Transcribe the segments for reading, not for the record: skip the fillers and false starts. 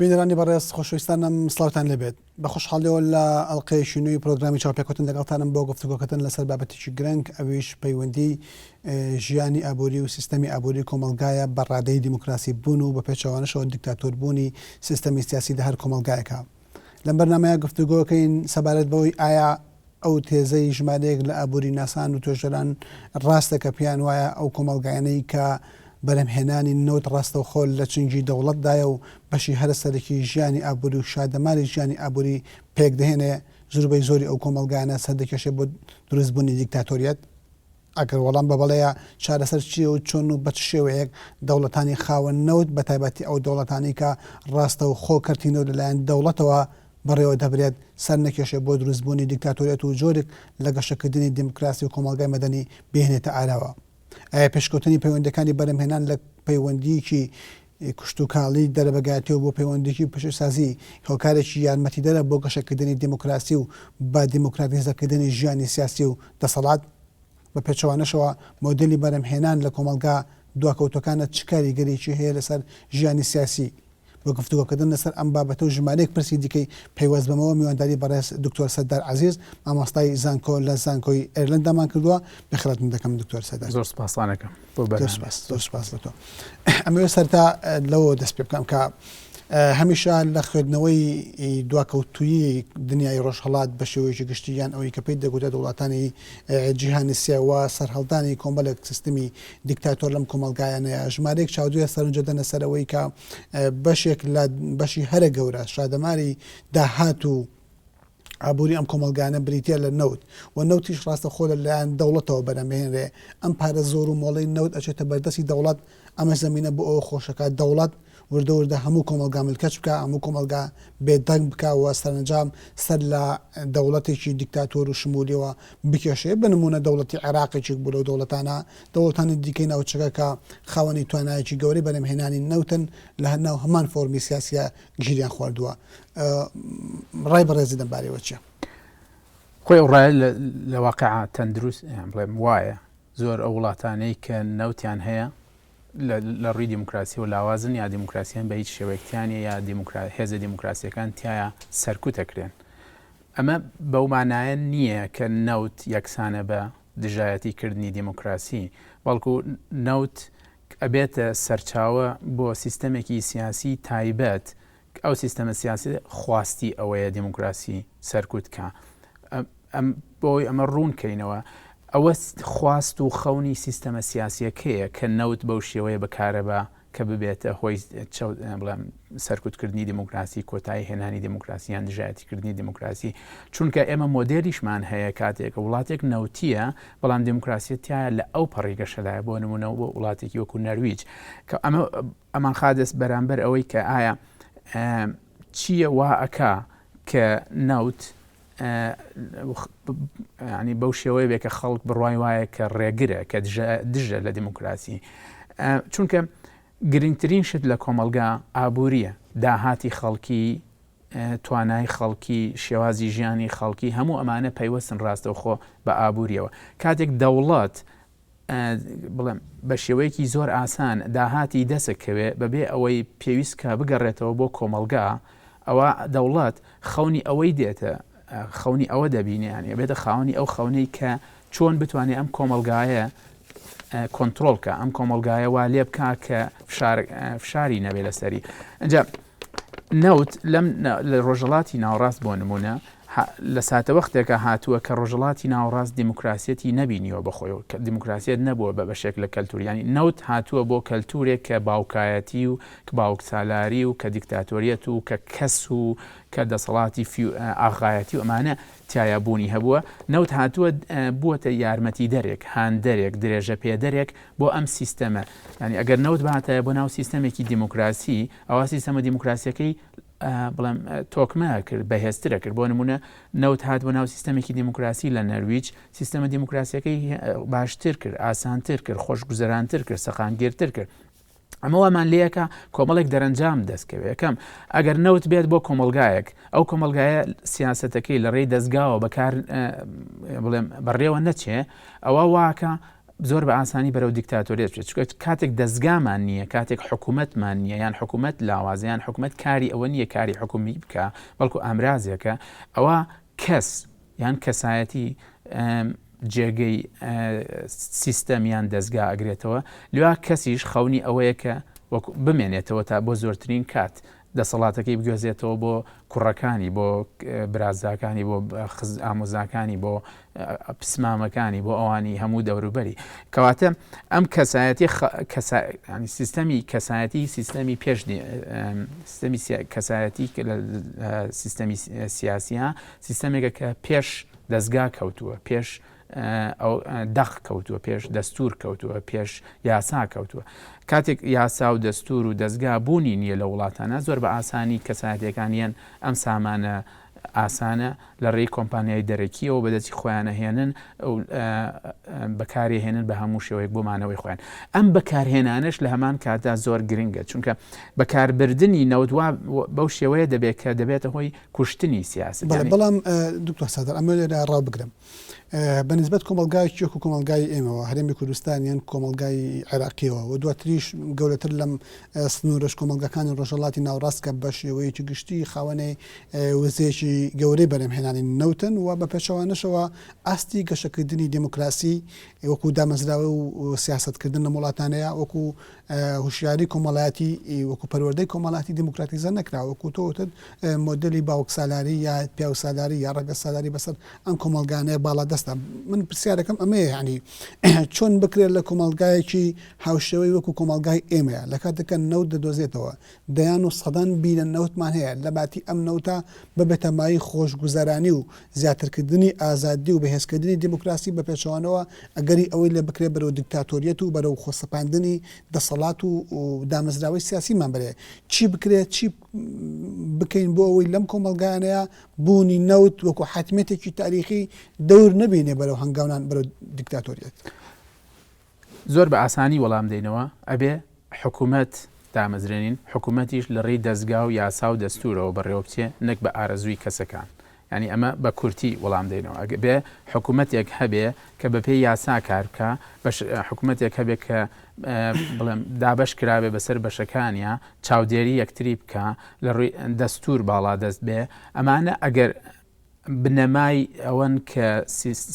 بینەرانی بەڕێز خۆشەویستانم سڵاوتان لێبێت بە خۆشحاڵیەوە لە ئەڵلقەیەکی نوێی پرۆگرامی چاوپێکەوتن لەگەڵتانم بۆ گفتوگۆکردن لەسەر بابەتێکی گرنگ ئەویش پەیوەندی ژیانی ئابووری و سیستەمی ئابووری کۆمەڵگایە بە ڕادەی دیموکراسی بوون و بە پێچەوانەشەوە دیکتاتۆر بوونی سیستەمی سیاسی لە هەر کۆمەڵگایەکە. لەم بەرنامەیە گفتوگۆکەین سەبارەت بەوەی ئایا ئەو تێزەی ژمارەیەک لە ئابووریناسان و توێژەران ڕاستە کە پێیان وایە ئەو کۆمەڵگایانەی کە بەرهەمهێنانی نەوت ڕاستەوخۆ لە چنگی دەوڵەتدایە و بەشی هەرە سەرەکی ژیانی ئابووری و شادەماری ژیانی ئابووری پێکدەهێنێ زوربەی زۆری ئەو کۆمەڵگایانە سەردەکێشێ بۆ دروستبوونی دیکتاتۆریەت؟ ئەگەر وەڵام بە بەڵێیە، چارەسەر چییە و چۆن و بە چ شێوەیەک دەوڵەتانی خاوەن نەوت، بە تایبەتی ئەو دەوڵەتانەی کە ڕاستەوخۆ کەرتی نەوت لەلایەن دەوڵەتەوە بەڕێوە دەبرێت، سەر نەکێشێ بۆ دروستبوونی دیکتاتۆریەت و جۆرێک لە گەشەکردنی دیموکراسی و کۆمەڵگای مەدەنی بهێنێتە ئاراوە؟ ئایا پێشکەوتنی پەیوەندییەکانی بەرهەمهێنان لە پەیوەندییەکی کشتوکاڵی دەرەبەگایەتیەوە بۆ پەیوەندیی پیشەسازی هۆکارێکی یارمەتیدەرە بۆ گەشەکردنی دیموکراسی و بە دیموکراتیزەکردنی ژیانی سیاسی و دەسەڵات؟ بە پێچەوانەشەوە مۆدێلی بەرهەمهێنان لە کۆمەڵگا دواکەوتوەکانە چ کاریگەریی هەیە لەسەر ژیانی سیاسی؟ بۆ گفتوگۆکردن لەسەر ئەم بابەتە و ژمارەیەک پرسی دیکەی پەیوەست بەمەوە میوانداری بەڕێز دکتۆر سەردار عەزیز مامۆستای زانکۆ لە زانکۆی ئێرلەندامان کردووە. بەخێرهاتن دەکەم دکتۆر سەردار. زۆر سپاستان ئەکەم بۆ زۆر بەرنامە. سپاس، زۆر سپاس لە تۆ. ئەمەوێت سەرتا لەوەوە دەست پێ بکەم کە هەمیشە لە خوێندنەوەی دواکەوتوویی دنیای ڕۆژهەڵات بە شێوەیەکی گشتی یان ئەوەی کە پێی دەگوترێت وڵاتانی جیهانی سێ و سەرهەڵدانی کۆمەڵێک سیستمی دیکتاتۆر لەم کۆمەڵگایانەیە ژمارەیەک چاودێر سەرنج دەدەنە سەر ئەوەی کە بەشێک لە بەشی هەرە گەورە شادەماری داهات و ئابووری ئەم کۆمەڵگانە بریتە لە نەوت و نەوتیش ڕاستەخۆ لە لایەن دەوڵەتەوە بەرهەمبهێنرێ ئەم پارە زۆر و مۆڵەی نەوت ئەچێتە بەردەستی دەوڵەت ئەمەش زەمینە بۆ ئەوە خۆشەکات دەوڵەت وردە وردە هەموو کۆمەڵگا ملکەچ بکا، هەموو کۆمەڵگا بێ دەنگ بکا و سەرەنجام سەر لە دەوڵەتێکی دیکتاتۆر و شمولیەوە بکێشێ، بە نموونە دەوڵەتی عێراق یەکێک بوو لەو دەوڵەتانە، دەوڵەتانی دیکەی ناوچەکە کە خاوەنی توانایەکی گەورەی بەرهەمهێنانی نەوتن لە ناو هەمان فۆرمی سیاسیە گیریان خواردووە. ڕای بەڕێزت لەم بارەیەوە چیە؟ خۆی ئەو ڕایە لە واقیعا تەندروست یان بڵێم وایە، زۆر ئەو وڵاتانەی کە نەوتیان هەیە لە ڕووی دیموکراسیەوە لاوازن یا دیموکراسیان بە هیچ شێوەیەک تیا نیە یا هێزە دیموکراسیەکان تیایا سەرکوت ئەکرێن. ئەمە بەو مانایە نییە کە نەوت یەکسانە بە دژایەتی کردنی دیموکراسی، بەڵکو نەوت ئەبێتە سەرچاوە بۆ سیستەمێکی سیاسی تایبەت ئەو سیستەمە سیاسی خواستی ئەوەیە دیموکراسی سەرکوت کا. ئەم بۆی ئەمە ڕوون کەینەوە ئەوە خواست و خەونی سیستەمە سیاسیەکەیە کە نەوت بەو شێوەیە بەکارەبا کە ببێتە هۆی بڵێم سەرکوتکردنی دیموکراسی کۆتایی هێنانی دیموکراسی یان دژایەتیکردنی دیموکراسی چونکە ئێمە مۆدێلیشمان هەیە کاتێک وڵاتێک نەوتیە بەڵام دیموکراسیەت تایە لە ئەو پەڕی گەشەدایە بۆ نمونە بۆ وڵاتێکی وەکو نەرویج کە ئەمە ئەمان خادەست بەرامبەر ئەوەی کە ئایا چییە وا ئەکا کە نەوت ینی بەو شێوەیە بێ کە خەڵک بڕوای وایە کە ڕێگرە کە دژە لە دیموکراسی چونکە گرنگترین شت لە کۆمەلگا ئابووریە داهاتی خەڵکی توانای خەڵکی شێوازی ژیانی خەڵکی هەموو ئەمانە پەیوەستن ڕاستەوخۆ بە ئابووریەوە کاتێک دەوڵەت بڵێم بە شێوەیەکی زۆر ئاسان داهاتی دەسک کەوێ بەبێ ئەوەی پێویست کە بگەڕێتەوە بۆ کۆمەڵگا ئەوە دەوڵەت خەونی ئەوەی دێتە خەونی ئەوە دەبینێ یانی ئەبێتە خاوەنی ئەو خەونەی کە چۆن بتوانێت ئەم کۆمەڵگایە کۆنتترۆل کە ئەم کۆمەڵگایە وا لێ بکا کە فشاری نەبێ لەسەری ئەجا نەوت لەم لە ڕۆژهەڵاتی ناوەڕاست بۆ نموونە لە ساتەوەختێکا هاتووە کە ڕۆژهەڵاتی ناوەڕاست دیموکراسیەتی نەبینیوە بە خۆیەوە کە دیموکراسیەت نەبووە بە بەشێک لە کەلتور یانی نەوت هاتووە بۆ کەلتورێک کە باوکایەتی و کە باوکسالاری و کە دیکتاتۆریەت و کە کەس و کە دەسەڵاتی ئاغایەتی و ئەمانە تیایا بوونی هەبووە نەوت هاتووە بووەتە یارمەتیدەرێک هاندەرێک درێژەپێدەرێک بۆ ئەم سیستەمە یانی ئەگەر نەوت بهاتایە بۆ ناو سیستەمێکی دیموکراسی ئەوا سیستەمە دیموکراسیەکەی بڵێم تۆکمە کرد بەهێزترە کرد بۆ نمونە نەوت هات بۆ ناو سیستەمێکی دیموکراسی لە نەرویج سیستەمە دیموکراسیەکەی باشتر کرد ئاسانتر کرد خۆشگوزەرانتر کرد سەقامگیرتر کرد ئەمە وامان لەکە کۆمەڵێک دەرەنجام دەستکەوێت یەکەم ئەگەر نەوت بێت بۆ کۆمەلگایەک ئەو کۆمەلگایە سیاستەکەی لە ڕێی دەستگاوە بەکار بڵێم بەڕێوە نەچێ ئەوە واکە. زۆر بە ئاسانی بەرەو دیکتاتۆریەت بچێت چونکە کاتێک دەزگامان نییە کاتێک حکوومەتمان نییە یان حکوومەت لاوازە یان حکوومەت کاری ئەوە نییە کاری حکومی بکە بەڵکو ئامرازێکە ئەوە کەس یان کەسایەتی جێگەی سیستەم یان دەستگا ئەگرێتەوە لوا کەسیش خەونی ئەوەیە کە وەک بمێنێتەوە تا بۆ زۆرترین کات دەسەڵاتەکەی بگوێزێتەوە بۆ کوڕەکانی، بۆ برازاکانی، بۆ ئامۆزاکانی، بۆ پسمامەکانی، بۆ ئەوانی هەموو دەوروبەری. کەواتە ئەم کەسایەتی ینی سیستەمی کەسایەتی سیستەمی پێش سیستەمی کەسایەتی لە سیستەمی سیاسیە سیستەمێکە کە پێش دەستگا کەوتووە پێش دەق کەوتووە، پێش دەستوور کەوتووە، پێش یاسا کەوتووە. کاتێک یاسا و دەستوور و دەزگا بوونی نییە لە وڵاتانە زۆر بە ئاسانی کەسایەتیەکان یەن ئەم سامانە ئاسانە لە ڕێی کۆمپانیای دەرەکیەوە بەدەستی خۆیان ئەهێنن و بەکاری هێنن بە هەموو شێوەیەک بۆ مانەوەی خۆیان. ئەم بەکارهێنانەش لە هەمان کاتدا زۆر گرنگە چونکە بەکاربردنی نەوت وا بەو شێوەیە دەبێت کە دەبێتە هۆی کوشتنی سیاسەت. بەڵام دکتۆر سادر ئەمە لێرە ڕاو بگرم. بە نیسبەت کۆمەڵگایەکی وەکو کۆمەڵگای ئێمەوە، هەرێمی کوردستان یان کۆمەڵگای عێراقیەوە و دواتریش گەورەتر لەم سنوورەش کۆمەڵگاکانی ڕۆژهەڵاتی ناوەڕاست کە بە شێوەیەکی گشتی خاوەنی وزەیەکی گەورەی بەرهەمهێنانی نەوتن و بە پێچەوانەشەوە ئاستی گەشەکردنی دێموکراسی وەکو دامەزراوە و سیاسەتکردن لەم وڵاتانەیە وەکو هوشیاری کۆمەڵایەتی وەکو پەروەردەی کۆمەڵاتی دیموکراتیزە نەکراوە، وەکو تۆ وتت مۆدێلی باوکسالاری یا پیاوسالاری یا ڕەگەزسالاری بەسەر ئەم کۆمەڵگانەیە باڵادەستە. من پرسیارەکەم ئەمەیە یانی چۆن بکرێت لە کۆمەڵگایەکی هاوشێوەی وەکو کۆمەڵگای ئێمەیە لە کاتێکە نەوت دەدۆزێتەوە دەیان و سەدان بیرە نەوتمان هەیە لەباتی ئەم نەوتە ببێتە مایەی خۆشگوزەرانی و زیاترکردنی ئازادی و بەهێزکردنی دیموکراسی بە پێچەوانەوە ئەگەری ئەوەی لێ بکرێت بەرەو دیکتاتۆریەت و بەرەو خۆسەپاندنی دەسەڵات و دامەزراوەی سیاسیمان بەرێ. چی بکرێت، چی بکەین بۆ ئەوەی لەم کۆمەڵگایانەیا بوونی نەوت وەکو حەتمیەتێکی تاریخی دەور نەبینێ بەرەو هەنگاونان بەرەو دیکتاتۆریەت؟ زۆر بە ئاسانی وەڵام دەینەوە، ئەبێ حکومەت دامەزرێنین، حکومەتیش لە ڕێی دەزگا و یاسا و دەستوورەوە بەڕێوە بچێ نەک بە ئارەزووی کەسەکان. یانی ئەمە بە کورتی وەڵام دەینەوە. ئەبێ حکومەتێک هەبێ کە بە پێی یاسا کار بکا، بەش حکومەتێک هەبێ کە بڵێم دابەش کرابێ بەسەر بەشەکانیا، چاودێری یەکتری بکا، لە ڕووی دەستوور باڵادەست بێ. ئەمانە ئەگەر بنەمای ئەوەن کە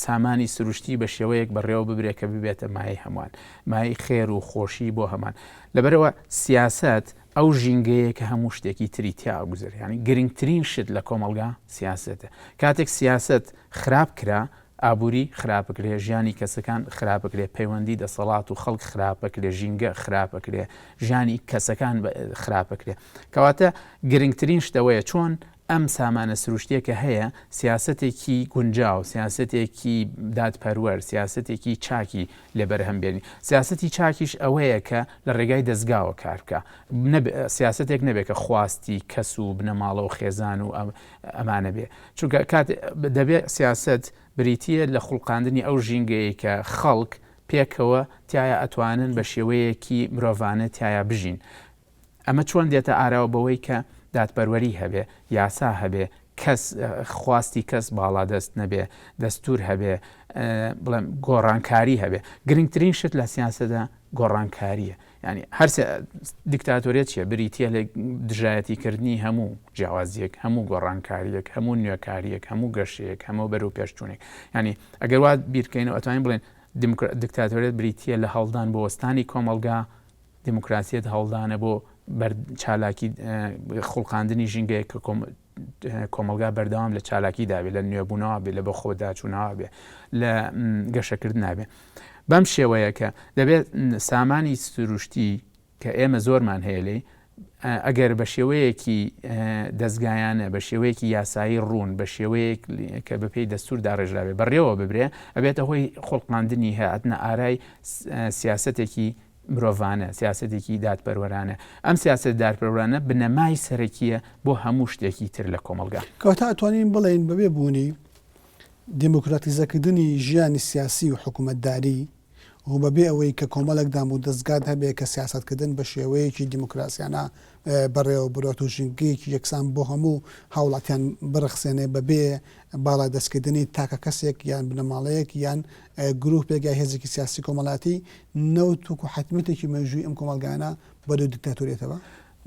سامانی سروشتی بە شێوەیەک بەڕێوە ببرێت کە ببێتە مایەی هەمووان، مایەی خێر و خۆشی بۆ هەمان. لەبەرئەوە سیاسەت ئەو ژینگەیە کە هەموو شتێکی تری تیا ئەگوزەرێ. یانی گرنگترین شت لە کۆمەڵگا سیاسەتە. کاتێک سیاسەت خراپ کرا، ئابووری خراپ ئەکرێ، ژیانی کەسەکان خراپ ئەکرێ، پەیوەندی دەسەڵات و خەڵک خراپ ئەکرێ، ژینگە خراپ ئەکرێ، ژیانی کەسەکان خراپ ئەکرێ. کەواتە گرنگترین شت ئەوەیە چۆن ئەم سامانە سروشتیە کە هەیە سیاسەتێکی گونجاو، سیاسەتێکی دادپەروەر، سیاسەتێکی چاکی لێ بەرهەم بێنین. سیاسەتی چاکیش ئەوەیە کە لە ڕێگای دەزگاوە کار بکا. سیاسەتێک نەبێ کە خواستی کەس و بنەماڵە و خێزان و ئەمانە بێ. چونکە کات دەبێ سیاسەت بریتییە لە خوڵقاندنی ئەو ژینگەیەی کە خەڵک پێکەوە تیایا ئەتوانن بە شێوەیەکی مرۆڤانە تیایا بژین. ئەمە چۆن دێتە ئاراوە بەوەی کە دادپەروەری هەبێ، یاسا هەبێ، کەس خواستی کەس باڵادەست نەبێ، دەستوور هەبێ، بڵێم گۆڕانکاری هەبێ. گرنگترین شت لە سیاسەتدا گۆڕانکارییە. یانی هەر دیکتاتۆریەت چییە؟ بریتییە لە دژایەتیکردنی هەموو جیاوازییەک، هەموو گۆڕانکارییەک، هەموو نوێکارییەک، هەموو گەشەیەک، هەموو بەرەوپێشچوونێک. یانی ئەگەر وا بیرکەینەوە ئەتوانین بڵێین دیکتاتۆریەت بریتییە لە هەوڵدان بۆ وەستانی کۆمەڵگا، دیموکراسیەت هەوڵدانە بۆ چالاکی خوڵقاندنی ژینگەیەک کە کۆمەڵگا بەردەوام لە چالاکیدا بێ، لە نوێبوونەوە بێ، لە بەخۆداچوونەوە بێ، لە گەشەکردنا بێ. بەم شێوەیە کە دەبێت سامانی سروشتی کە ئێمە زۆرمان هەیە لێی، ئەگەر بە شێوەیەکی دەزگایانە، بە شێوەیەکی یاسایی ڕوون، بە شێوەیەک کە بەپێی دەستوور داڕێژرابێ بەڕێوە ببرێ، ئەبێتە هۆی خوڵقاندنی هاتنە ئارای سیاسەتێکی مرۆڤانە، سیاسەتێکی دادپەروەرانە. ئەم سیاسەتە دادپەروەرانە بنەمای سەرەکییە بۆ هەموو شتێکی تر لە کۆمەڵگا. کەواتە ئەتوانین بڵێین بەبێ بوونی دێموکراتیزەکردنی ژیانی سیاسی و حکوومەتداری و. و بەبێ ئەوەی کە کۆمەڵێک دام و دەزگات هەبێ کە سیاسەتکردن بە شێوەیەکی دیموکراسیانە بەڕێوە برات و ژینگەیەکی یەکسان بۆ هەموو هاوڵاتیان بڕەخسێنێ بەبێ باڵادەستکردنی تاکە کەسێک یان بنەماڵەیەک یان گروپێک یا هێزێکی سیاسی کۆمەڵاتی نەوت وەکو حەتمیەتێکی مێژووی ئەم کۆمەڵگایانە بەرەو دیکتاتۆریەتەوە؟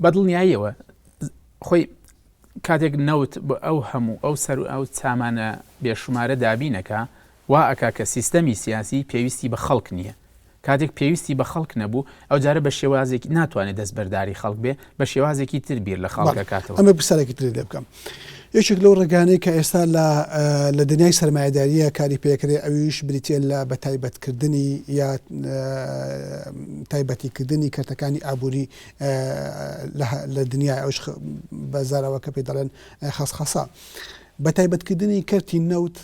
بە دڵنیاییەوە خۆی کاتێک نەوت بۆ ئەو هەموو ئەو سەر ئەو سامانە بێشومارە دابینەکا وا ئەکا کە سیستەمی سیاسی پێویستی بە خەڵک نییە کاتێک پێویستی بە خەڵک نەبوو ئەوجارە بە شێوازێکی ناتوانێت دەستبەرداری خەڵک بێ بە شێوازێکی تر بیر لە خەڵک ئەکاتەوە. ئەمە پرسیارێکی ترت لێ بکەم یەکێک لەو ڕێگانەی کە ئێستا لە لە دنیای سەرمایەداریە کاری پێکرێ ئەویش بریتە لە بە تایبەتکردنی یا تایبەتیکردنی کەرتەکانی ئابووری لە دنیای ئەوش بە زاراوەکە پێی دەڵێن خەسخەسە بە تایبەتکردنی کەرتی نەوت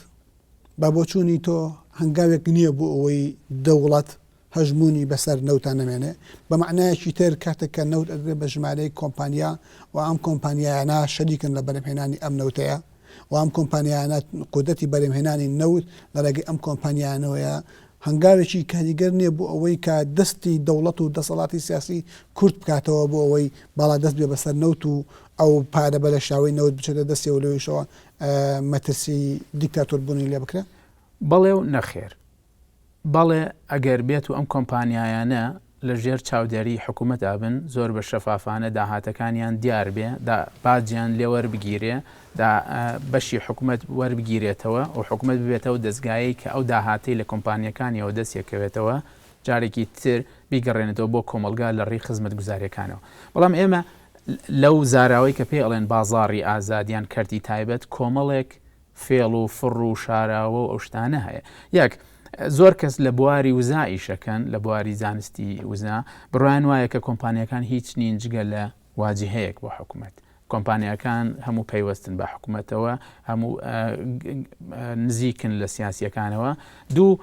بە بۆچوونی تۆ هەنگاوێک نییە بۆ ئەوەی دەوڵەت هەژموونی بەسەر نەوتا نەمێنێ؟ بە مەعنایەکی تر کاتێک کە نەوت ئەدرێ بە ژمارەیەک کۆمپانیا و ئەم کۆمپانیایانە شەریکن لە بەرهەمهێنانی ئەم نەوتەیە و ئەم کۆمپانیایانە قودرەتی بەرهەمهێنانی نەوت لە ڕێگەی ئەم کۆمپانیایانەوەیە هەنگاوێکی کاریگەر نییە بۆ ئەوەی کە دەستی دەوڵەت و دەسەڵاتی سیاسی کورت بکاتەوە بۆ ئەوەی باڵادەست بێ بەسەر نەوت و ئەو پارە بەلەشاوەی نەوت بچێتە دەستیەوە لەوێشەوە مەترسی دیکتاتۆر بوونی لێ بکرێ؟ بەڵێ و نەخێر. بەڵێ ئەگەر بێت و ئەم کۆمپانیایانە لە ژێر چاودێری حکوومەتا بن زۆر بە شەفافانە داهاتەکانیان دیار بێ دا باجیان لێ وەربگیرێ دا بەشی حکوومەت وەربگیرێتەوە و حکوومەت ببێتەوە دەزگایەی کە ئەو داهاتەی لە کۆمپانیەکانیەوە دەست یەکەوێتەوە جارێکی تر بیگەڕێنێتەوە بۆ کۆمەڵگا لە ڕێی خزمەتگوزاریەکانەوە بەڵام ئێمە لەو زاراوەی کە پێی ئەڵێن بازاڕی ئازاد یان کەرتی تایبەت کۆمەڵێک فێڵ و فڕ و شاراوە و ئەو شتانە هەیە. یەک، زۆر کەس لە بواری وزە ئیشەکەن، لە بواری زانستی وزە، بڕوایان وایە کە کۆمپانیاکان هیچ نین جگە لە واجیهەیەک بۆ حکومەت. کۆمپانیاکان هەموو پەیوەستن بە حکومەتەوە، هەموو نزیکن لە سیاسیەکانەوە. دوو،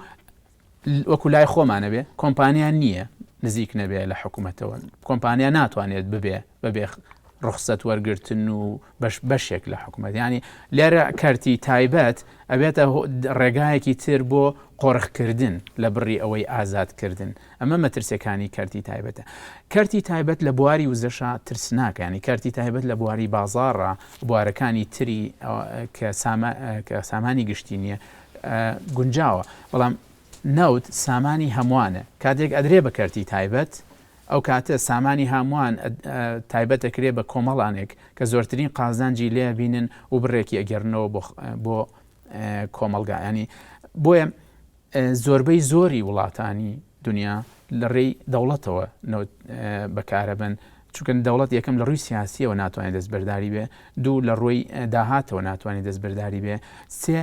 وەکو لای خۆمانە بێ کۆمپانیا نییە نزیک نەبێ لە حکوومەتەوە کۆمپانیا ناتوانێت ببێ بەبێ ڕخسەت وەرگتن و بەش بەشێک لە حکوومەت ینی لێرە کەرتی تایبەت ئەبێتە ڕێگایەکی تر بۆ قۆرخکردن لە بڕی ئەوەی ئازادکردن ئەمە مەترسیەکانی کەرتی تایبەتە کەرتی تایبەت لە بواری وزەشا ترسناکە ینی کەرتی تایبەت لە بواری بازاڕە بوارەکانی تری کە سامانی گشتی نییە گونجاوە بەڵام نەوت سامانی هەمووانە کاتێک ئەدرێ بە کەرتی تایبەت ئەو کاتە سامانی هەمووان تایبەت ئەکرێ بە کۆمەڵانێک کە زۆرترین قازانجی لێ بینن و بڕێکی ئەگەرنەوە بۆ کۆمەڵگا ینی بۆیە زۆربەی زۆری وڵاتانی دنیا لە ڕێی دەوڵەتەوە نەوت بەکارەبن چونکە دەوڵەت یەکەم لە ڕووی سیاسیەوە ناتوانێت دەستبەرداری بێ دوو لە ڕووی داهاتەوە ناتوانێت دەستبەرداری بێ سێ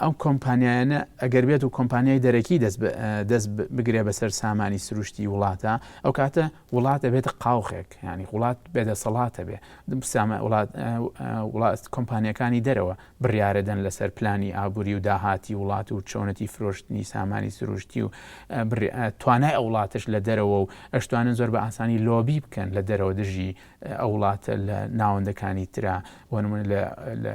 ئەو کۆمپانیایانە ئەگەر بێت و کۆمپانیای دەرەکی دەست دەست بگرێ بەسەر سامانی سروشتی وڵاتە ئەو کاتە وڵات دەبێتە قاوخێک ینی وڵات بێدەسەڵاتە بێ وڵات وڵات کۆمپانیەکانی دەرەوە بڕیارەدەن لەسەر پلانی ئابووری و داهاتی وڵات و چۆنەتی فرۆشتنی سامانی سروشتی و توانای ئەو وڵاتەش لە دەرەوە و ئەشتوانن زۆر بە ئاسانی لۆبی بکەن لە دەرەوە دژی ئەو وڵاتە لە ناوەندەکانی ترا بۆ نمونە لە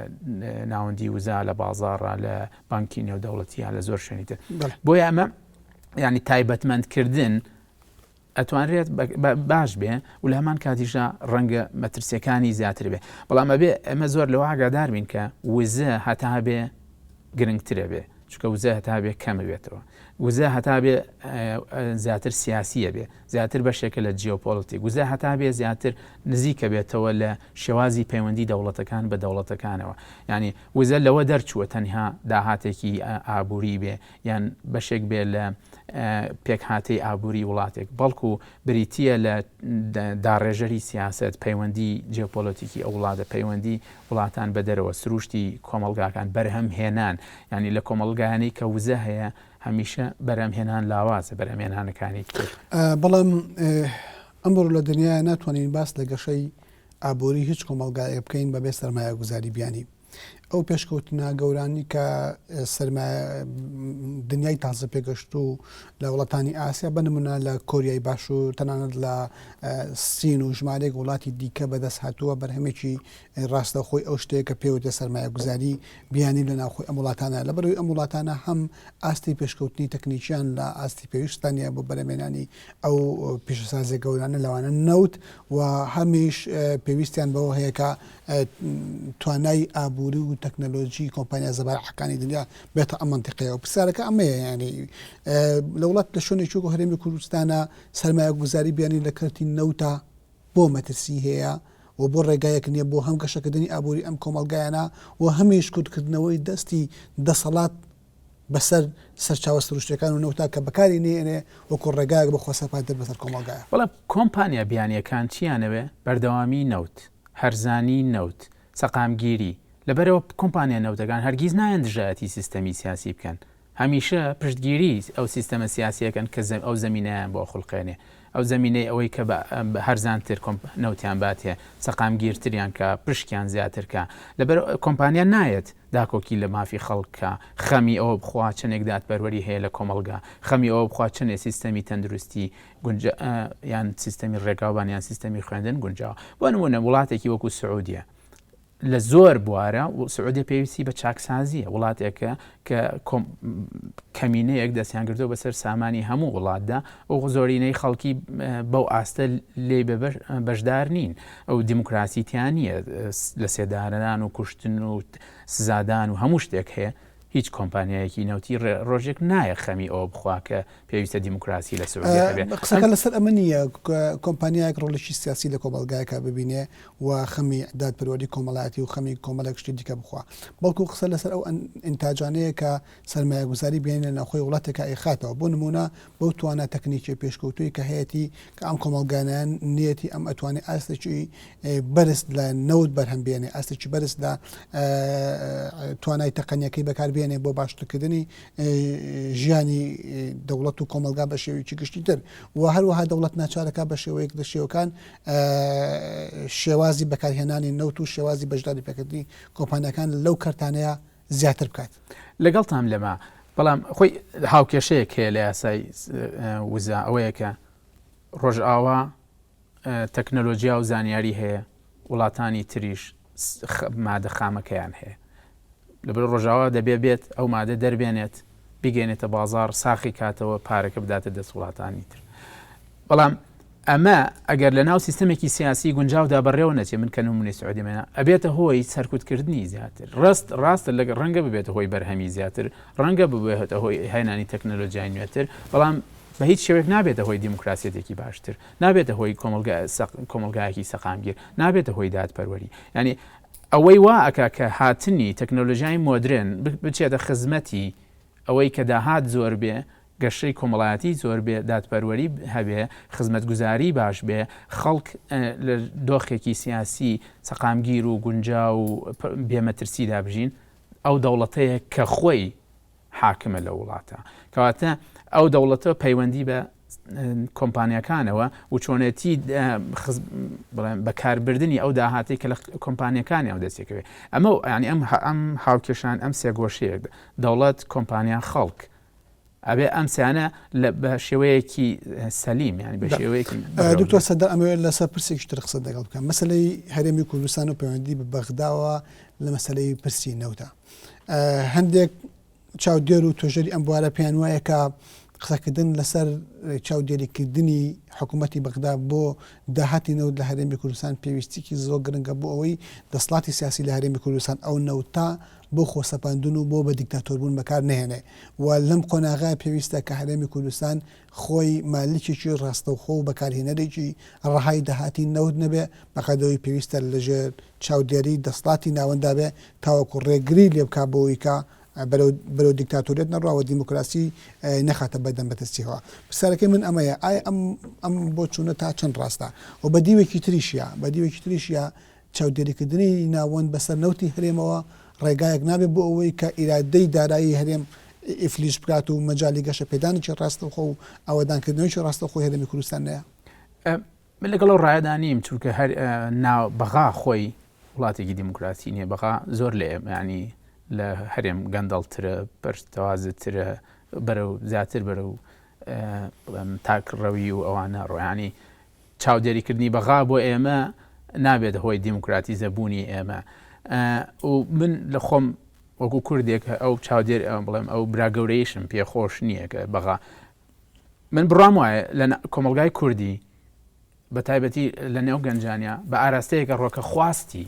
ناوەندی وزا لە بازاڕە لە بانکی نێودەوڵەتیە لە زۆر شوێنی تر بۆیە ئەمە ینی تایبەتمەندکردن ئەتوانرێت باش بێ و لە هەمان کاتیشا ڕەنگە مەترسیەکانی زیاتر بێ بەڵام ئەبێ ئەمە زۆر لەوە ئاگادار بین کە وزە هەتا بێ گرنگترە بێ چونکە وزە هەتا بێ کەمە بێتەوە وزە هەتا بێ زیاتر سیاسیە بێ زیاتر بەشێکە لە جیۆپۆلتیک وزە هەتا بێ زیاتر نزیکە بێتەوە لە شێوازی پەیوەندی دەوڵەتەکان بە دەوڵەتەکانەوە ینی وزە لەوە دەرچووە تەنها داهاتێکی ئابووری بێ یان بەشێک بێ لە پێکهاتەی ئابووری وڵاتێک، بەڵکو بریتییە لە داڕێژەری سیاسەت، پەیوەندی جیۆپۆلۆتیکی ئەو وڵاتە، پەیوەندی وڵاتان بە دەرەوە، سروشتی کۆمەڵگاکان، بەرهەمهێنان، یانی لە کۆمەڵگایانەی کە وزە هەیە هەمیشە بەرهەمهێنان لاوازە، بەرهەمهێنانەکانی تر. بەڵام ئەمڕۆ لە دنیایا ناتوانین باس لە گەشەی ئابووری هیچ کۆمەڵگایەک بکەین بەبێ سەرمایەگوزاری بیانی. ئەو پێشکەوتنە گەورانی کە سەرمایە دنیای تازە پێگەشتوو لە وڵاتانی ئاسیا بە نمونە لە کۆریای باشوور تەنانەت لە سین و ژمارەیەک وڵاتی دیکە بەدەست هاتووە بەرهەمێکی ڕاستەوخۆی ئەو شتەیە کە پێوتە سەرمایەگوزاری بیانی لە ناوخۆی ئەم وڵاتانە لەبەرئەوەی ئەم وڵاتانە هەم ئاستی پێشکەوتنی تەکنیکیان لە ئاستی پێویستان نیە بۆ بەرهەمهێنانی ئەو پیشەسازیە گەورانە لەوانە نەوت و هەمیش پێویستیان بەوە هەیە کە توانای ئابووری و تەکنەلۆژی کۆمپانیا زەبەلاحەکانی دنیا بێتە ئەم مەنتیقەیەوە. پرسیارەکە ئەمەیە یانی لە وڵات لە شوێنێکی وەکو هەرێمی کوردستانە سەرمایەگوزاری بیانی لە کەرتی نەوتە بۆ مەترسی هەیە و بۆ ڕێگایەک نییە بۆ هەم گەشەکردنی ئابووری ئەم کۆمەڵگایانە و هەمیش کورتکردنەوەی دەستی دەسەڵات بەسەر سەرچاوە سروشتیەکان و نەوتا کە بەکاری نەیەنێ وەکو ڕێگایەک بۆ خۆسەپاندن بەسەر کۆمەڵگایا. بەڵام کۆمپانیا بیانیەکان چیانەوێ؟ بەردەوامی نەوت، هەرزانی نەوت، سەقامگیری، لەبەرئەوە کۆمپانیا نەوتەکان هەرگیز نایەن دژایەتی سیستەمی سیاسی بکەن، هەمیشە پشتگیری ئەو سیستەمە سیاسیەکەن کە ئەو زەمینەیان بۆ ئەخولقێنێ، ئەو زەمینەی ئەوەی کە بە هەرزانتر نەوتیان باتێ، سەقامگیرتریان کا، پشکیان زیاتر کا، لەبەر کۆمپانیا نایەت داکۆکی لە مافی خەڵک کا، خەمی ئەوە بخوا چەنێک دادپەروەری هەیە لە کۆمەڵگا، خەمی ئەوە بخوا چەنێ سیستەمی تەندروستی گونجا یان سیستەمی ڕێگاوبان یان سیستەمی خوێندن گونجاوە. بۆ نموونە وڵاتێکی وەکو سعودیە لە زۆر بوارە سعودیە پێویستی بە چاکسازیە، وڵاتێکە کە کەمینەیەک دەستیان گرتووە بەسەر سامانی هەموو وڵاتدا و زۆرینەی خەڵکی بەو ئاستە لێی بەشدار نین ئەو دیموکراسی تیا نییە لە سێدارەدان و کوشتن و سزادان و هەموو شتێک هەیە هیچ کۆمپانیایەکی نەوتی ڕۆژێک نایە خەمی ئەوە بخوا کە پێویستە دیموکراسی لە سعودیە هەبێ. قسەکە لەسەر ئەمە نییە کۆمپانیایەک ڕۆڵێکی سیاسی لە کۆمەڵگایەکا ببینێ و خەمی دادپەروەری کۆمەڵایەتی و خەمی کۆمەڵێک شتی دیکە بخوا، بەڵکو قسە لەسەر ئەو ئینتاجانەیە کە سەرمایەگوزاری بیانی لە ناوخۆی وڵاتێکا ئەیخاتەوە، بۆ نموونە بەو توانا تەکنیکیە پێشکەوتووەی کە هەیەتی کە ئەم کۆمەڵگانەیان نیەتی ئەم ئەتوانێ ئاستێکی بەرز لە نەوت بەرهەم بێنێ ئاستێکی بەرز لە توانای تەقەنیەکەی بەکار بێنێ بۆ باشترکردنی ژیانی دەوڵەت و کۆمەڵگا بە شێوەیەکی گشتیتر و هەروەها دەوڵەت ناچارەکە بە شێوەیەک لە شێوەکان شێوازی بەکارهێنانی نەوت و شێوازی بەشداری پێکردنی کۆمپانیاکان لەو کەرتانەیە زیاتر بکات. لەگەڵتام لەمە، بەڵام خۆی هاوکێشەیەک هەیە لە یاسای وزە ئەوەیە کە ڕۆژئاوا تەکنەلۆجیا و زانیاری هەیە وڵاتانی تریش مادە خامەکەیان هەیە لەبەر ڕۆژاوا دەبێ بێت ئەو مادە دەربێنێت بیگەێنێتە بازار ساخی کاتەوە پارەکە بداتە دەست وڵاتانی تر بەڵام ئەمە ئەگەر لە ناو سیستەمێکی سیاسی گونجاودا بەڕێوە نەچێ من کە نمونەی سعودیم هێنا ئەبێتە هۆی سەرکوتکردنی زیاتر ڕاست ڕاستە لە ڕەنگە ببێتە هۆی بەرهەمی زیاتر ڕەنگە ببێتە هۆی هێنانی تەکنەلۆجیای نوێتر بەڵام بە هیچ شێوەیەک نابێتە هۆی دیموکراسیەتێکی باشتر نابێتە هۆی کۆمەڵگایەکی سەقامگیر نابێتە هۆی دادپەروەری یعنی ئەوەی وا ئەکا کە هاتنی تەکنەلۆژیای مۆدرێن بچێتە خزمەتی ئەوەی کە داهات زۆر بێ، گەشەی کۆمەڵایەتی زۆر بێ، دادپەروەری هەبێ، خزمەتگوزاری باش بێ، خەڵک لە دۆخێکی سیاسی سەقامگیر و گونجاو و بێ مەترسیدا بژین، ئەو دەوڵەتەیە کە خۆی حاکمە لەو وڵاتە. کەواتە ئەو دەوڵەتە پەیوەندی بە کۆمپانیاکانەوە و چۆنێتی بەکاربردنی ئەو داهاتەی کە لە کۆمپانیەکانیان دەستێکەوێت ئەمە ینی ئەم ئەم هاوکێشان ئەم سێگۆشەیە دەوڵەت کۆمپانیا خەڵک ئەبێ ئەم سیانە لە بە شێوەیەکی سەلیم ینی بە شێوەیەکی دکتۆر سەدە ئەمەوێت لەسەر پرسێکی تر قسە دەگەڵ بکەم مەسلەی هەرێمی کوردستان و پەیوەندی بە بەغداوە لە مەسلەی پرسی نەوتە هەندێک چاودێر و توێژەری ئەم بوارە پێیان وایە کە قسەکردن لەسەر چاودێریکردنی حکوومەتی بەغدا بۆ داهاتی نەوت لە هەرێمی کوردستان پێویستیکی زۆر گرنگە بۆ ئەوەی دەسڵاتی سیاسی لە هەرێمی کوردستان ئەو نەوتە بۆ خۆسەپاندن و بۆ بە دیکتاتۆربوون بەکار نەهێنێ و لەم قۆناغە پێویستە کە هەرێمی کوردستان خۆی مالکێکی ڕاستەوخۆ و بەکارهێنەرێکی ڕەهای داهاتی نەوت نەبێ بەقەدەوەی پێویستە لەژێر چاودێری دەسڵاتی ناوەندا بێ تاوەکو ڕێگری لێ بکا بۆوەی کە بەرەو بەرەو دیکتاتۆریەت نەڕوا و دیموکراسی نەخاتە بەردەم مەترسیەوە. پرسیارەکەی من ئەمەیە ئایا ئەم ئەم بۆچوونە تا چەند ڕاستە؟ و بە دیوێکی تریشیا بە دیوێکی تریشیا چاودێریکردنی ناوەند بەسەر نەوتی هەرێمەوە ڕێگایەک نابێت بۆ ئەوەی کە ئیرادەی دارایی هەرێم ئیفلیج بکات و مەجالی گەشەپێدانێکی ڕاستەوخۆ و ئاوەدانکردنەوەیەکی ڕاستەوخۆی هەرێمی کوردستان نەیە؟ من لەگەڵ ئەو ڕایەدا نیم چونکە هەر نا بەغا خۆی وڵاتێکی دیموکراسی نییە بەغا زۆر لە ئێمە ینی لە هەرێم گەندەڵترە پەرتەوازترە بەرەو زیاتر بەرەو بڵێم تاکڕەوی و ئەوانە ڕۆیانی چاودێریکردنی بەغا بۆ ئێمە نابێت هۆی دیموکراتیزە بوونی ئێمە و من لە خۆم وەکو کوردێک ئەو چاودێر بڵێم ئەو برا گەورەیشم پێخۆش نییە کە بەغا من بڕام وایە لە کۆمەلگای کوردی بە تایبەتی لە نێو گەنجانیا بە ئاراستەیەکە ڕۆکە خواستی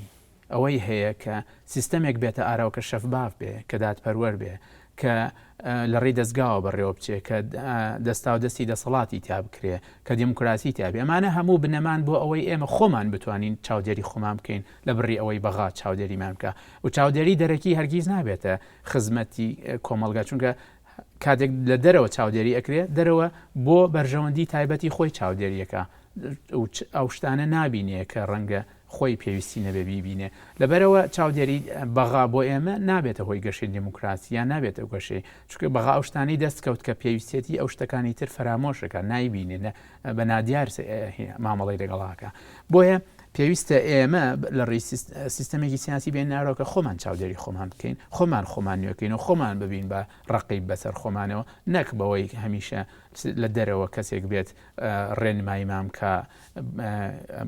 ئەوەی هەیە کە سیستەمێک بێتە ئاراوە کە شەفباف بێ، کە دادپەروەر بێ، کە لە ڕێی دەزگاوە بەڕێوە بچێ، کە دەستاودەستی دەسەڵاتی تیا بکرێ، کە دیموکراسی تیا بێ. ئەمانە هەموو بنەمان بۆ ئەوەی ئێمە خۆمان بتوانین چاودێری خۆمان بکەین لە بڕی ئەوەی بەغا چاودێریمان بکا. و چاودێری دەرەکی هەرگیز نابێتە خزمەتی کۆمەڵگا، چونکە کاتێک لە دەرەوە چاودێری ئەکرێ، دەرەوە بۆ بەرژەوەندی تایبەتی خۆی چاودێری ئەکا و ئەو شتانە نابینێ کە ڕەنگە خۆی پێویستی نەبێ بیبینێ. لەبەرئەوە چاودێری بەغا بۆ ئێمە نابێتە هۆی گەشەی دیموکراسی یان نابێتە گەشەی، چونکە بەغا ئەو شتانەی دەست کەوت کە پێویستیەتی ئەو شتەکانی تر فەرامۆش ئەکا، نایبینێ، بە نادیار مامەڵەی لەگەڵا ئەکا. بۆیە پێویستە ئێمە لە ڕێی سیستەمێکی سیاسی بێنارەوە کە خۆمان چاودێری خۆمان بکەین، خۆمان خۆمان نوێکەین و خۆمان ببین بە ڕەقیب بەسەر خۆمانەوە، نەک بەوەی هەمیشە لە دەرەوە کەسێک بێت ڕێنماییمان بکا.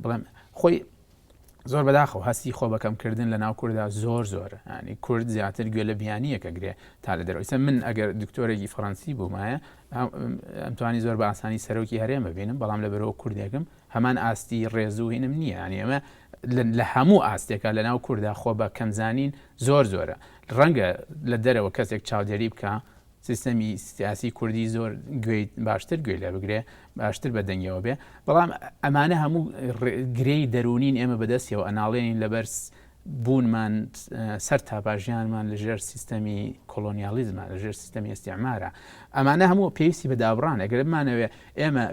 بڵێم خۆی زۆر بەداخەوە هەستی خۆ بەکەمکردن لە ناو کووردا زۆر زۆر ینی کورد زیاتر گوێ لە بیانیەکە گرێ تا لە دەرەوەی من ئەگەر دکتۆرێکی فەڕەنسی بوومایە ئەمتوانی زۆر بە ئاسانی سەرۆکی هەرێم ببینم بەڵام لە بەرەوە کوردێکم هەمان ئاستی ڕێزوهینم نییە ینی ئەمە لە هەموو ئاستێکا لە ناو کووردا خۆ بە کەمزانین زۆر زۆرە ڕەنگە لە دەرەوە کەسێک چاودێری بکە سیستەمی سیاسی کوردی زۆر گوێی باشتر گوێی لێ بگرێ باشتر بە دەنگیەوە بێ بەڵام ئەمانە هەموو گرێی دەروونین ئێمە بەدەستیەوە ئەناڵێنین لەبەر بوونمان سەر تاپاژیانمان لە ژێر سیستەمی کۆلۆنیالیزمە لە ژێر سیستەمی ئیستیعمارە ئەمانە هەموو پێویستی بە دابڕان ئەگەر بمانەوێ ئێمە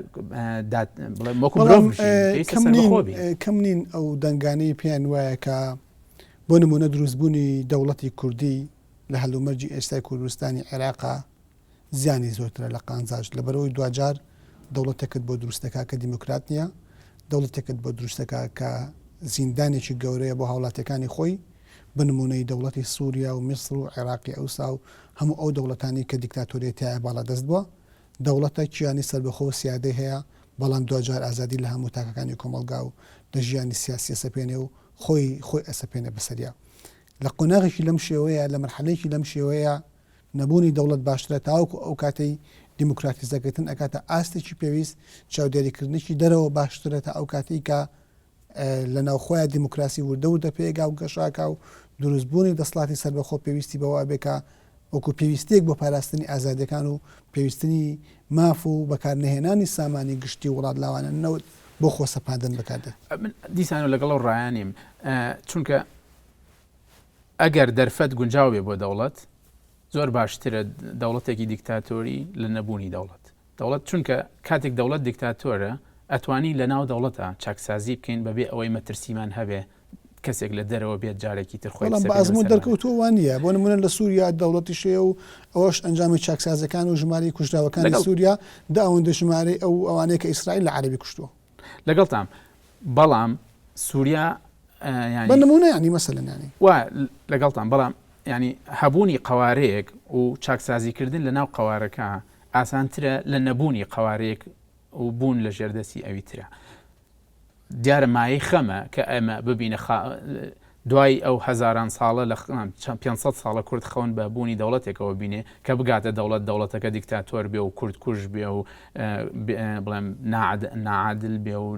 بڵێم وەکو مرۆڤ بژین، پێویستە سەربەخۆ بین. کەم نین ئەو دەنگانەی پێیان وایە کە بۆ نموونە دروستبوونی دەوڵەتی کوردی لە هەلومەرجی ئێستای کوردستانی عێراقا زیانی زۆرترە لە قانزاج لەبەرئەوەی دواجار دەوڵەتێکت بۆ دروست دەکا کە دیموکرات نیە، دەوڵەتێکت بۆ دروست دەکا کە زیندانێکی گەورەیە بۆ هاوڵاتیەکانی خۆی بە نمونەی دەوڵەتی سوریا و میسر و عێراقی ئەوسا و هەموو ئەو دەوڵەتانەی کە دیکتاتۆریە تیایا باڵادەست بووە. دەوڵەتە کیانی سەربەخۆ و سیادەی هەیە بەڵام دواجار ئازادی لە هەموو تاکەکانی کۆمەڵگا و لە ژیانی سیاسی ئەسەپێنێ و خۆی خۆی ئەسەپێنێ بەسەریا. لە قۆناغێکی لەم شێوەیە، لە مەرحەلەیەکی لەم شێوەیە نەبوونی دەوڵەت باشترە تاوەکو ئەو کاتەی دیموکراتیزەکردن ئەگاتە ئاستێکی پێویست، چاودێریکردنێکی دەرەوە باشترە تا ئەو کاتەی کە لە ناوخۆیا دیموکراسی وردە وردە پێگا و گەشاکا و دروستبوونی دەسڵاتی سەربەخۆ پێویستی بەوە ئەبێ کە وەکو پێویستیەک بۆ پاراستنی ئازادیەکان و پێویستنی ماف و بەکارنەهێنانی سامانی گشتی وڵات لاوانە نەوت بۆ خۆسەپاندن بەکاردێت. من دیسانەوە لەگەڵ ئەو ڕایە نیم چونکە ئەگەر دەرفەت گونجاو بێ بۆ دەوڵەت زۆر باشترە دەوڵەتێکی دیکتاتۆری لە نەبوونی دەوڵەت دەوڵەت چونکە کاتێک دەوڵەت دیکتاتۆرە ئەتوانی لە ناو دەوڵەتە چاکسازی بکەین بەبێ ئەوەی مەترسیمان هەبێ کەسێک لە دەرەوە بێت جارێکی تر خۆی بەڵام بە ئەزموون دەرکەوتووە وا نییە بۆ نموونە لە سووریا دەوڵەتیش هەیە و ئەوەش ئەنجامی چاکسازیەکان و ژمارەی کوژراوەکانی سووریا دە ئەوەندە ژمارەی ئەو ئەوانەیە کە ئیسرائیل لە عەرەبی کوشتووە. لەگەڵتام بەڵام سووریا بە نموونە یانی مەسەلەن یانی. وا لەگەڵتان بەڵام یانی هەبوونی قەوارەیەک و چاکسازیکردن لە ناو قەوارەکە ئاسانترە لە نەبوونی قەوارەیەک و بوون لە ژێردەستی ئەوی ترە. دیارە مایەی خەمە کە ئێمە ببینە دوای ئەو هەزاران ساڵە لە 500 ساڵە کورد خەون بە بوونی دەوڵەتێکەوە بینێ کە بگاتە دەوڵەت دەوڵەتەکە دیکتاتۆر بێ و کورد کوژ بێ و بڵێم ناعادل بێ و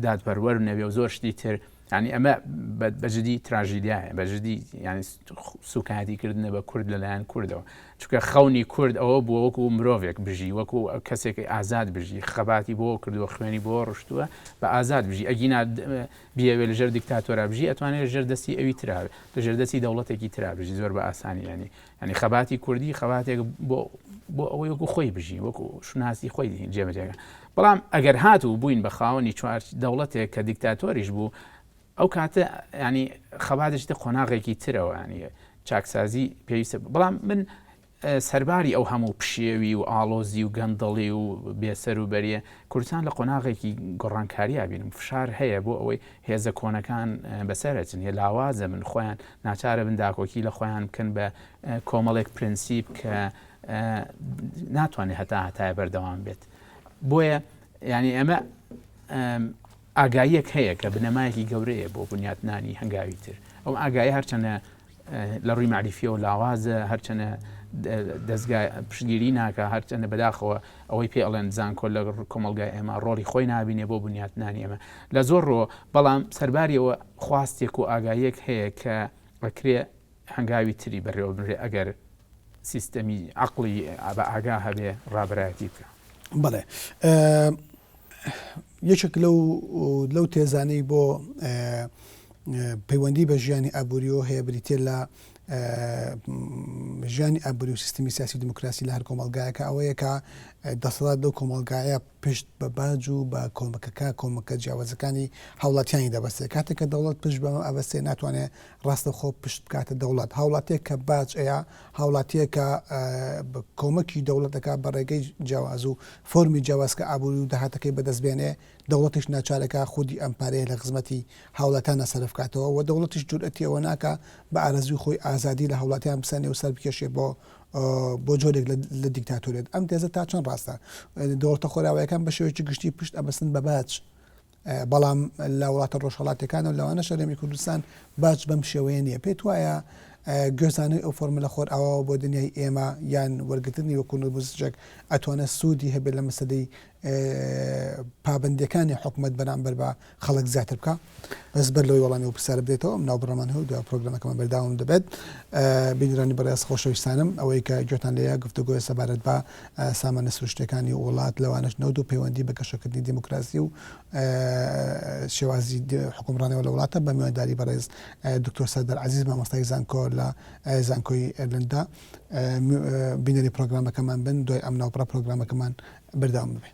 دادپەروەر نەبێ و زۆر شتی تر یانی ئەمە بە جدی تراژیدیایە بە جدی یانی سوکایەتی کردنە بە کورد لەلایەن کوردەوە چونکە خەونی کورد ئەوە بووە وەکو مرۆڤێک بژی وەکو کەسێکی ئازاد بژی خەباتی بۆ کردووە خوێنی بۆ ڕشتووە بە ئازاد بژی ئەگینا بیەوێ لەژێر دیکتاتۆرا بژی ئەتوانێت لەژێر دەستی ئەوی ترا لەژێر دەستی دەوڵەتێکی ترا بژی زۆر بە ئاسانی ینی ینی خەباتی کوردی خەباتێک بۆ بۆ ئەوەی وەکو خۆی بژی وەکو شوناسی خۆی جێبەجێکە بەڵام ئەگەر هاتوو بووین بە خاوەنی چوار دەوڵەتێک کە دیکتاتۆریش بوو ئەو کاتە ینی خەباتێکتە قۆناغێکی ترەوە ینی چاکسازی پێویستە بەڵام من. سەرباری ئەو هەموو پشێوی و ئاڵۆزی و گەندەڵی و بێسەر و بەریە، کوردستان لە قۆناغێکی گۆڕانکاریا بینم، فشار هەیە بۆ ئەوەی هێزە کۆنەکان بەسەر ئەچن، یە لاوازە بن، خۆیان ناچارە بن داکۆکی لە خۆیان بکەن بە کۆمەڵێک پرنسیپ کە ناتوانێت هەتا هەتایە بەردەوام بێت. بۆیە یعنی ئەمە ئاگاییەک هەیە کە بنەمایەکی گەورەیە بۆ بنیاتنانی هەنگاوی تر. ئەو ئاگایە هەرچەندە لە ڕووی مەعریفیەوە لاوازە، هەرچەنە دەزگا پشتگیری ناکا، هەرچەنە بەداخەوە ئەوەی پێ ئەڵێن زانکۆ لە کۆمەڵگای ئێمە ڕۆڵی خۆی نابینێ بۆ بنیاتنانی ئەمە لە زۆر ڕووە، بەڵام سەرباریەوە خواستێک و ئاگاییەک هەیە کە ئەکرێ هەنگاوی تری بەڕێوە بنرێ ئەگەر سیستەمی عەقڵی بە ئاگا هەبێ ڕابەرایەتی بکا. بەڵێ یەکێک لەو لەو تێزانەی بۆ پەیوەندی بە ژیانی ئابووریەوە هەیە بریتە لە ژیانی ئابووری و سیستمی سیاسی دیموکراسی لە هەر کۆمەلگایەکە ئەوەیە کە دەسەڵات لەو کۆمەلگایە پشت بە باج و بە کۆمەکەکە کۆمەکە جیاوازەکانی هاوڵاتیانی دەبەستێت کاتێک کە دەوڵەت پشت بەمە ئەبەستێ ناتوانێت ڕاستەوخۆ پشت بکاتە دەوڵەت هاوڵاتیەک کە باج ئەیا هاوڵاتیەک کە کۆمەکی دەوڵەت دەکات بە ڕێگەی جیاواز و فۆرمی جیاواز کە ئابووری و داهاتەکەی بەدەست بێنێ دەوڵەتیش ناچارەکە خودی ئەم پارەیە لە خزمەتی هاوڵاتیانە سەرف کاتەوە و دەوڵەتیش جورئەتی ئەوە ناکا بە ئارەزووی خۆی ئازادی لە هاوڵاتیان بسەنێ و سەر بکێشێ بۆ بۆ جۆرێک لە دیکتاتۆریەت ئەم تێزە تا چەند ڕاستە دەوڵەتە خۆراوایەکان بە شێوەیەکی گشتی پشت ئەبەستن بە باج بەڵام لە وڵاتە ڕۆژهەڵاتیەکان و لەوانەش هەرێمی کوردستان باج بەم شێوەیە نییە. پێت وایە گوێزانەوەی ئەو فۆرمە لە خۆرئاواوە بۆ دنیای ئێمە یان وەرگرتنی وەکو نموزجێک ئەتوانێت سوودی هەبێت لە مەسەلەی پابەندیەکانی حکومەت بەرامبەر بە خەڵک زیاتر بکا؟ بەس بەر لەوەی وەڵامی ئەو پرسیارە بدەیتەوە ئەم ناوبڕەمان هەیە و دوای پرۆگرامەکەمان بەردەوام دەبێت. بینەرانی بەڕێز خۆشەویستانم ئەوەی کە گوێتان لێیە گفتوگۆیە سەبارەت بە سامانە سروشتیەکانی وڵات لەوانەش نەوت و پەیوەندی بە گەشەکردنی دیموکراسی و شێوازی حوکمڕانیەوە لە وڵاتە بە میوانداری بەڕێز دکتۆر سەردار عەزیز مامۆستای زانکۆ لە زانکۆی ئێرلەندا بینەری پرۆگرامەکەمان بن دوای ئەم ناوبڕە پرۆگرامەکەمان بەردەوام ببێ.